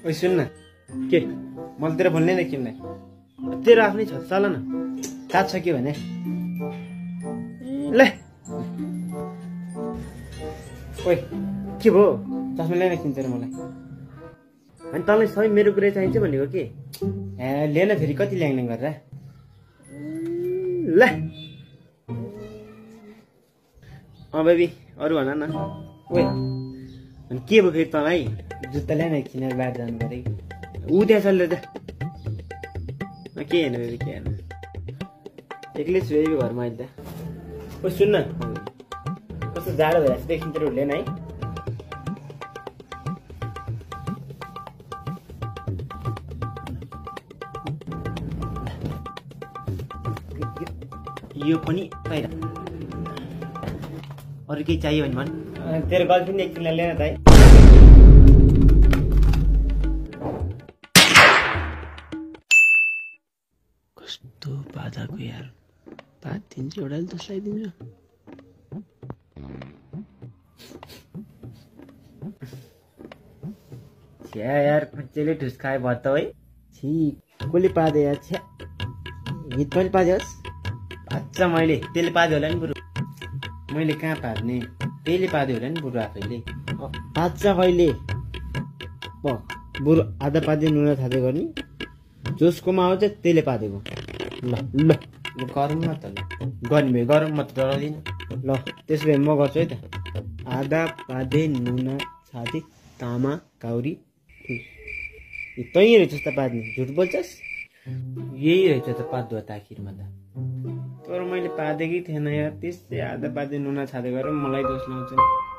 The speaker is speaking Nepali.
ओइ सुन्न के मैले तेरो भन्ने नै किन्दै तेरो आफ्नै छ चल न साथ छ के भने ले ओइ के भो चस्मा ल्याइन किन्छ र मलाई अनि तँलाई सबै मेरो कुरा चाहिन्छ भनेको के ए लिएन फेरि कति ल्याङ्ल्याङ गरेर ल बेबी अरू भन न ओइ अनि के भयो फेरि तँलाई जुत्ता ल्याएन किनेर बाहिर जानु पऱ्यो ऊ त्यहाँ चल्यो त के हेर्नु बेबी के हेर्नु एक्लै छु बेबी घरमा अहिले त ओ सुन्न कस्तो जाडो भइरहेको छ देखिन्छ र हुँदैन है यो पनि बाहिर अरू केही चाहियो भने भन् तेरो गर्लफ्रेन्ड एकछिन ल्याएन त है कस्तो बाधाको यार बात दिन्छ एउटाले दोस्रोलाई दिन्छ छ्या यार खुच्चेले ठुस खाए भत्त है छि कसले पादे यार छ्या गीत पनि पाद्योस् अच्छा मैले त्यसले पाद्यो होला नि बुरु मैले कहाँ पाद्ने त्यसले पाद्यो होला नि बुरु आफैले पाच्छ कहिले बुरु आधा पादे नुन थाल्दै गर्ने जसकोमा आउँछ त्यसले पादेको ल ल गरौँ न त ल गर्ने भए गरौँ म त डराउँदिनँ ल त्यसो भए म गर्छु है त आधा पादे नुन छाते तामा काउरी तै रहेछस् त पाद्ने झुट बोल्छस् यही रहेछ त पाद्दो त आखिरमा त तर मैले पादेकै थिएन यार त्यसै आधा पादे नुन छाते गरेर मलाई दोष लाउँछ नि